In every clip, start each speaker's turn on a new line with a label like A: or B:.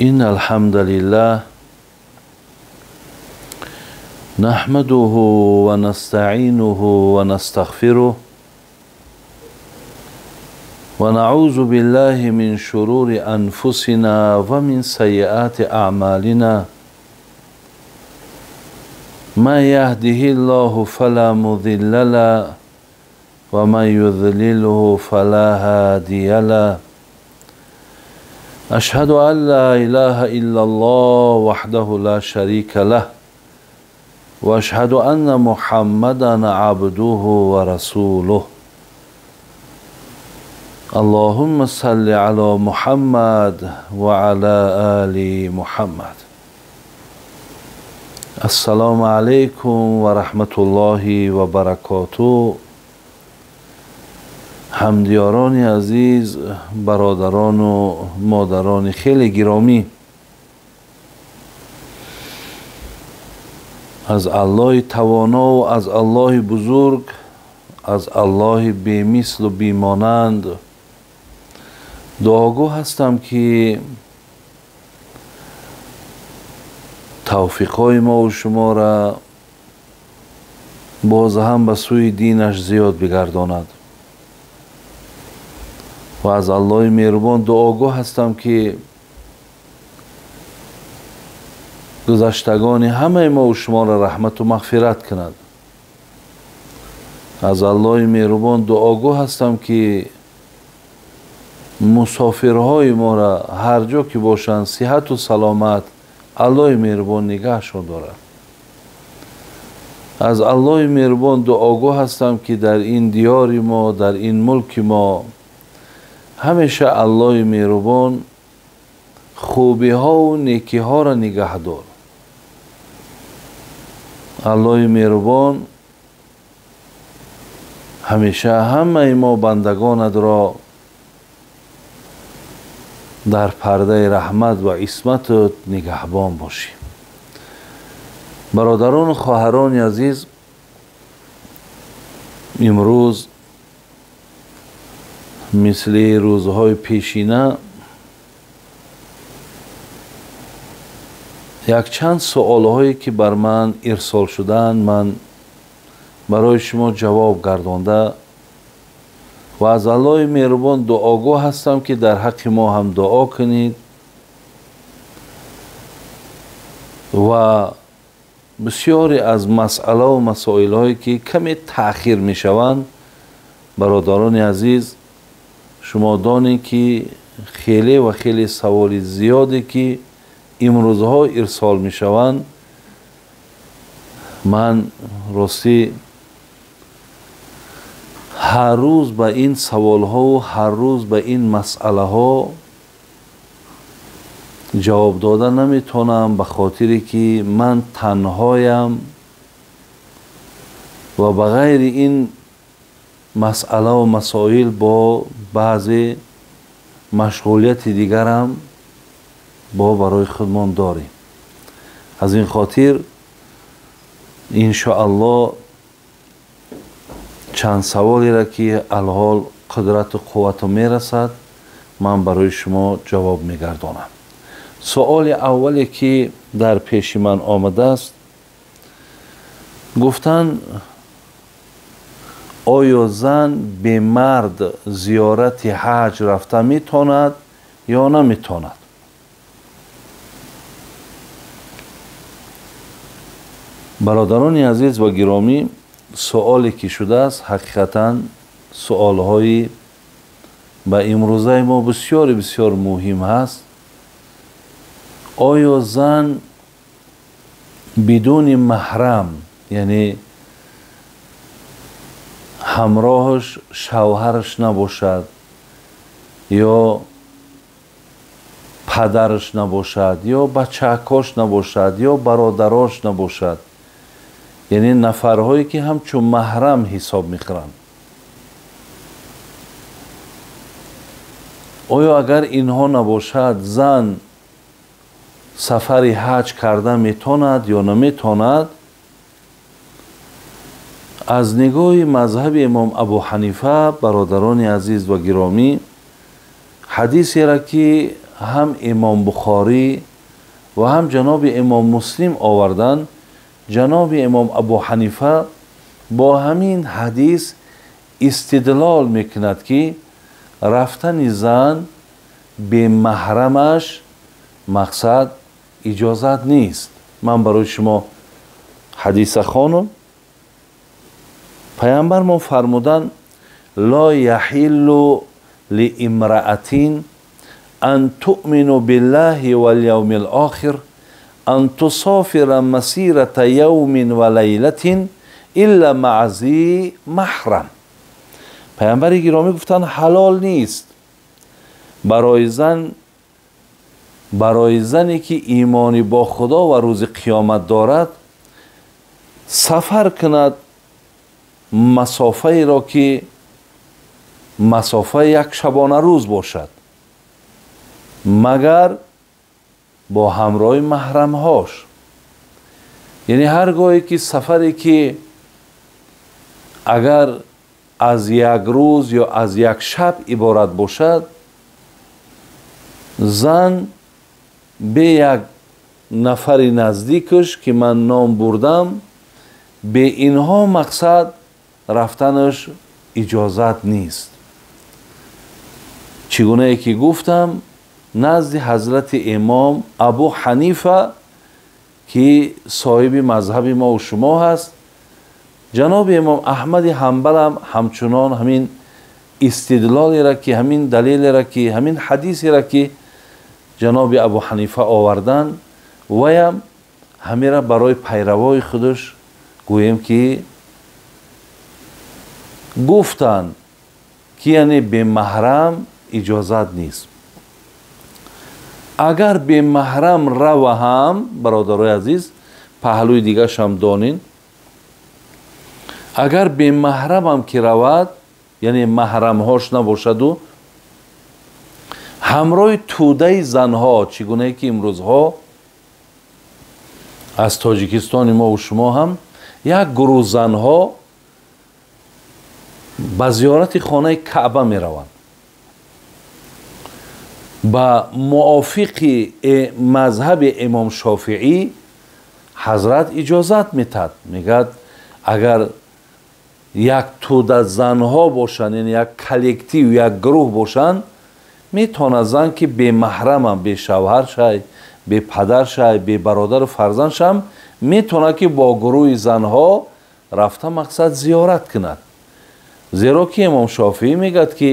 A: إن الحمد لله نحمده ونستعينه ونستغفره ونعوذ بالله من شرور أنفسنا ومن سيئات أعمالنا ما يهده الله فلا مضل له ومن يضلله فلا هادي له أشهد أن لا إله إلا الله وحده لا شريك له وأشهد أن محمدا عبده ورسوله اللهم صل على محمد وعلى آل محمد. السلام عليكم ورحمة الله وبركاته. ҳамдиёрони азиз, бародарону модарони хеле гиромӣ, аз Аллоҳи тавонову аз Аллоҳи бузург, аз Аллоҳи бемислу бемонанд дуогӯ ҳастам, ки тавфиқҳои мову шуморо боз ҳам ба сӯи динаш зиёд бигардонад ва аз Аллоҳи меҳрубон дуогӯ ҳастам, ки гузаштагони ҳамаи мову шуморо раҳмату мағфират кунад. Аз Аллоҳи меҳрубон дуогӯ ҳастам, ки мусофирҳои моро ҳар ҷо ки бошанд сиҳату саломат Аллоҳи меҳрубон нигаҳшон дорад. Аз Аллоҳи меҳрубон дуогӯ ҳастам, ки дар ин диёри мо, дар ин мулки мо ҳамеша Аллоҳи меҳрубон хубиҳову некиҳоро нигаҳ дор. Аллоҳи меҳрубон ҳамеша ҳамаи мо бандагонатро дар пардаи раҳмат ва исматат нигаҳбон бошӣ. Бародарону хоҳарони азиз, имрӯз мисли рӯзҳои пешина якчанд суолҳое ки бар ман ирсол шудаанд, ман барои шумо ҷавоб гардонда ва аз Аллоҳи меҳрубон дуогӯ ҳастам, ки дар ҳаққи мо ҳам дуо кунед ва бисёре аз масъалаву масоилҳое ки каме таъхир мешаванд, бародарони азиз, шумо донед, ки хеле ва хеле саволи зиёде ки имрӯзҳо ирсол мешаванд, ман ростӣ ҳар рӯз ба ин саволҳову ҳар рӯз ба ин масъалаҳо ҷавоб дода наметавонам, ба хотире ки ман танҳоям ва ба ғайри ин масъалаву масоил бо баъзе машғулияти дигарам бо барои худмон дорем. Аз ин хотир иншоаллоҳ чанд саволеро ки алҳол қудрату қуввату мерасад, ман барои шумо ҷавоб мегардонам. Суоли аввале ки дар пеши ман омадааст, гуфтанд: оё зан бемард зиёрати ҳаҷ рафта метавонад ё наметавонад? Бародарони азиз ва гиромӣ, суоле ки шудааст ҳақиқатан суолҳои ба имрӯзаи мо бисёре бисёр муҳим ҳаст. Оё зан бидуни маҳрам, яъне ҳамроҳаш шавҳараш набошад ё падараш набошад ё бачаакош набошад ё бародарош набошад, яъне нафарҳое ки ҳамчун маҳрам ҳисоб мехӯранд, оё агар инҳо набошад зан сафари ҳаҷ карда метавонад ё наметавонад? Аз нигоҳи мазҳаби имом Абу Ҳанифа, бародарони азиз ва гиромӣ, ҳадисеро ки ҳам Имом Бухорӣ ва ҳам ҷаноби Имом Муслим оварданд, ҷаноби Имом Абу Ҳанифа бо ҳамин ҳадис истидлол мекунад, ки рафтани зан бемаҳрамаш мақсад иҷозат нест. Ман барои шумо ҳадиса хонум. Паямбармон фармуданд: ло яҳиллу лиимраатин ан туъмину биллаҳи валявми лохир ан тусофира масирата явмин ва лайлатин илла маа зи маҳрам. Паямбари гиромӣ гуфтанд, ҳалол нест барои зане ки имони бо Худо ва рӯзи қиёмат дорад, сафар кунад масофаеро ки масофаи як шабона рӯз бошад, магар бо ҳамроҳи маҳрамҳош. Яъне ҳар гоҳе ки сафаре ки агар аз як рӯз ё аз як шаб иборат бошад, зан бе як нафари наздикаш ки ман ном бурдам, бе инҳо мақсад рафтанаш иҷозат нест. Чӣ гунае ки гуфтам, назди ҳазрати Имом Абу Ҳанифа ки соҳиби мазҳаби мову шумо ҳаст, ҷаноби Имом Аҳмади Ҳанбалам ҳамчунон ҳамин истидлолеро ки, ҳамин далелеро ки, ҳамин ҳадисеро ки ҷаноби Абу Ҳанифа оварданд, ваям ҳамира барои пайравои худаш гӯем ки гуфтанд ки яъне бемаҳрам иҷозат нест. Агар бемаҳрам рава ҳам, бародарои азиз, паҳлӯи дигашам донин, агар бемаҳрамам ки равад, яъне маҳрамҳош набошаду ҳамроҳи тӯдаи занҳо, чӣ гунае ки имрӯзҳо аз Тоҷикистони мову шумо ҳам як гурӯҳ занҳо ба зиёрати хонаи Каъба мераванд, ба муофиқи мазҳаби Имом Шофиӣ ҳазрат иҷозат метад. Мегӯяд, агар як тӯда занҳо бошанд, яъне як коллектив, як гурӯҳ бошанд, метавонад зан ки бемаҳрамам, бешавҳар шай, бепадар шай, бебародару фарзанд шам, метавонад ки бо гурӯҳи занҳо рафта мақсад зиёрат кунад. Зеро ки Имом Шофиӣ мегӯяд ки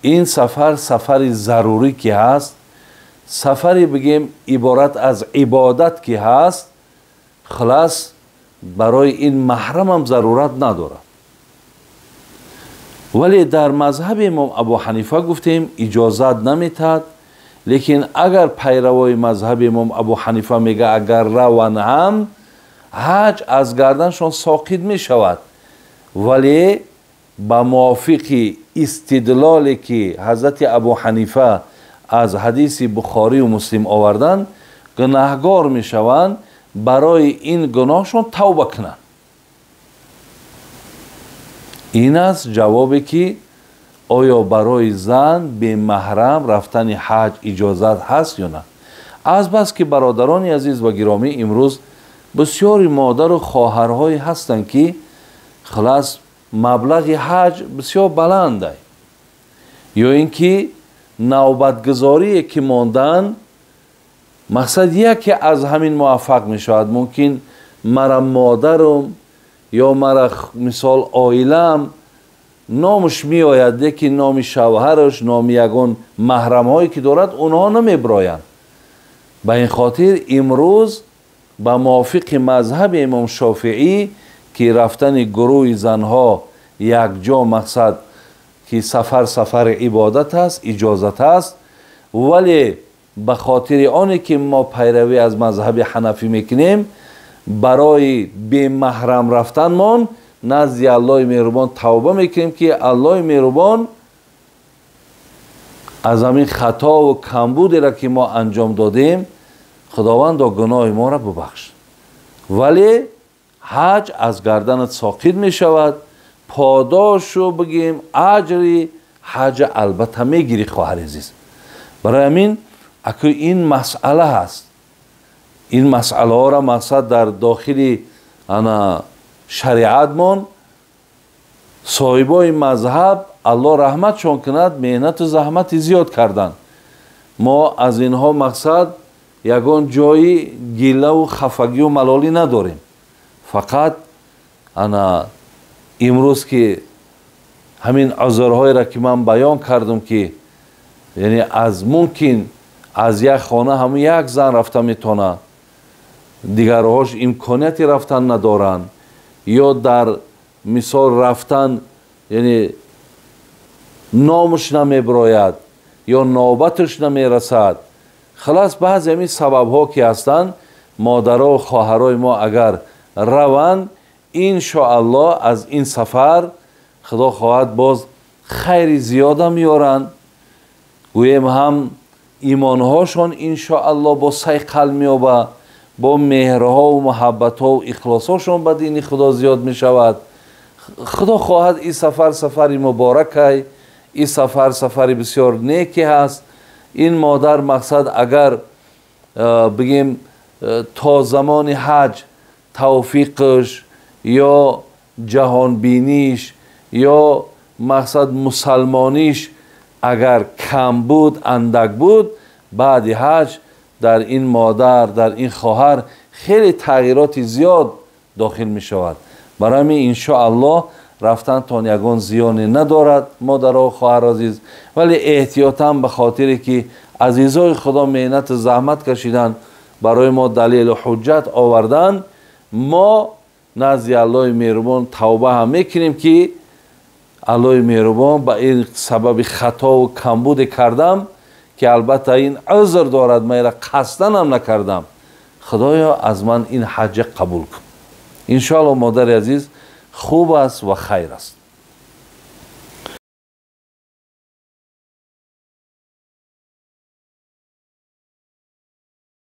A: ин сафар сафари зарурӣ ки ҳаст, сафари бигем иборат аз ибодат ки ҳаст, хулас барои ин маҳрамам зарурат надорад. Вале дар мазҳаби Имом Абу Ҳанифа гуфтем иҷозат наметаҳад, лекин агар пайравои мазҳаби Имом Абу Ҳанифа мега агар раван ҳам ҳаҷ аз гарданшон соқит мешавад, вале ба мувофиқи истидлоле ки ҳазрати Абу Ҳанифа аз ҳадиси Бухорию Муслим оварданд, гунаҳгор мешаванд, барои ин гуноҳшон тавба кунанд. Ин аст ҷавобе ки оё барои зан бемаҳрам рафтани ҳаҷ иҷозат ҳаст ё на. Азбаски бародарони азиз ва гиромӣ, имрӯз бисёри модару хоҳарҳое ҳастанд ки хулас маблағи ҳаҷ бисёр баландай, ё ин ки навбатгузорие ки мондан, мақсад яке аз ҳамин муваффақ мешавад. Мумкин мара модарум ё мара мисол оилаам номаш меояд, лекин номи шавҳараш, номи ягон маҳрамҳое ки дорад, онҳо намебироянд. Ба ин хотир имрӯз ба мувофиқи мазҳаби Имом Шофиӣ ки рафтани гурӯҳи занҳо якҷо мақсад ки сафар сафари ибодат аст, иҷозат аст, вале ба хотири оне ки мо пайравӣ аз мазҳаби ҳанафӣ мекунем, барои бемаҳрам рафтанмон назди Аллоҳи меҳрубон тавба мекунем ки Аллоҳи меҳрубон аз ҳамин хатову камбудеро ки мо анҷом додем, Худовандо гуноҳи моро бубахш. Вале ҳаҷ аз гарданат соқит мешавад, подошу бигем аҷри ҳаҷа албатта мегирӣ, хоҳари азиз. Барои ҳамин Аку ин масъала ҳаст. Ин масъалаҳоро мақсад дар дохили ана шариатмон соҳибои мазҳаб, Аллоҳ раҳматшон кунад, меҳнату заҳмати зиёд карданд. Мо аз инҳо мақсад ягон ҷои гилаву хафагию малолӣ надорем. Фақат ана имрӯз ки ҳамин узрҳоеро ки ман баён кардам, ки яъне аз мумкин аз як хона ҳамун як зан рафта метавонад, дигарҳош имконияти рафтан надоранд, ё дар мисол рафтан яъне номаш намебирояд ё навбаташ намерасад. Халас, баъзе ҳамин сабабҳо ки ҳастанд, модаро хоҳарои мо агар раванд, иншоаллоҳ аз ин сафар худо хоҳад боз хайри зиёда меоранд. Гӯем, ҳам имонҳошон иншоаллоҳ бо сайқал меёбад, бо меҳрҳову муҳаббатҳову ихлосҳошон ба дини Худо зиёд мешавад. Худо хоҳад, ин сафар сафари муборакай, ин сафар сафари бисёр неке ҳаст. Ин модар мақсад агар бигем, то замони ҳаҷ тавфиқш ё ҷаҳонбиниш ё мақсад мусалмониш агар кам буд, андак буд, баъди ҳаҷ дар ин модар, дар ин хоҳар хеле тағйироти зиёд дохил мешавад. Барои ҳамин иншоаллоҳ рафтантон ягон зиёне надорад, модаро, хоҳар азиз, вале эҳтиётан, ба хотире ки азизои Худо меҳнату заҳмат кашиданд, барои мо далелу ҳуҷҷат оварданд, мо назди Аллоҳи меҳрубон тавба ҳам мекунем, ки Аллоҳи меҳрубон, ба ин сабаби хатову камбуде кардам, ки албатта ин узр дорад, ман ира қасданам накардам, Худоё, аз ман ин ҳаҷа қабул кун. Иншоалло, модари азиз, хуб аст ва хайр аст.